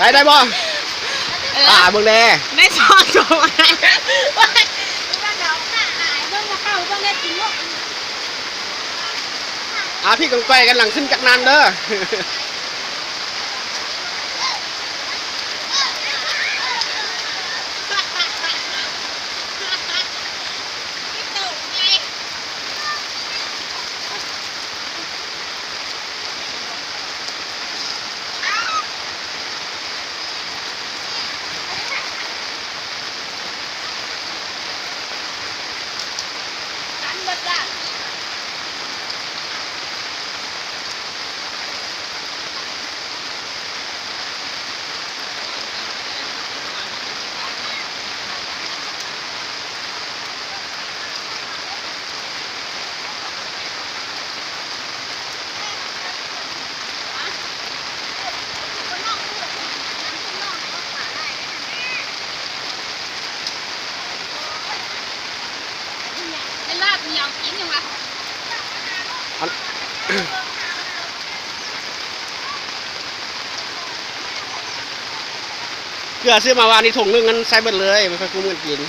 ໄດ້ ໄດ້ບໍ່? ເອີ ອ່າ ເບິ່ງແດ່ ໄດ້ສອງໂຕ. ອ່າ ພີ່ກອງກ້ອຍກຳລັງຂຶ້ນຈັກນານເດີ. ເກືອຊື້ມາວານນີ້ຖົງໜຶ່ງ ມັນໃຊ້ເບິດເລີຍ ມັນຄ່ອຍກຸ້ມກັນກິນ.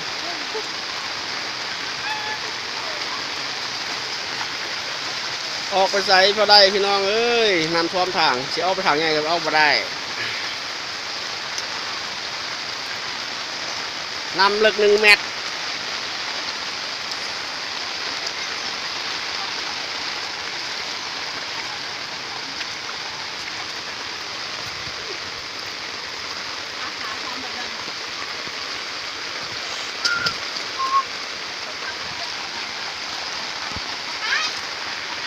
ອອກໄປໃສບໍ່ໄດ້ພີ່ນ້ອງເອີຍ ນ້ຳຖ້ວມທາງ ຊິອອກໄປທາງໃຫຍ່ກໍອອກບໍ່ໄດ້ ນ້ຳເລິກໜຶ່ງແມັ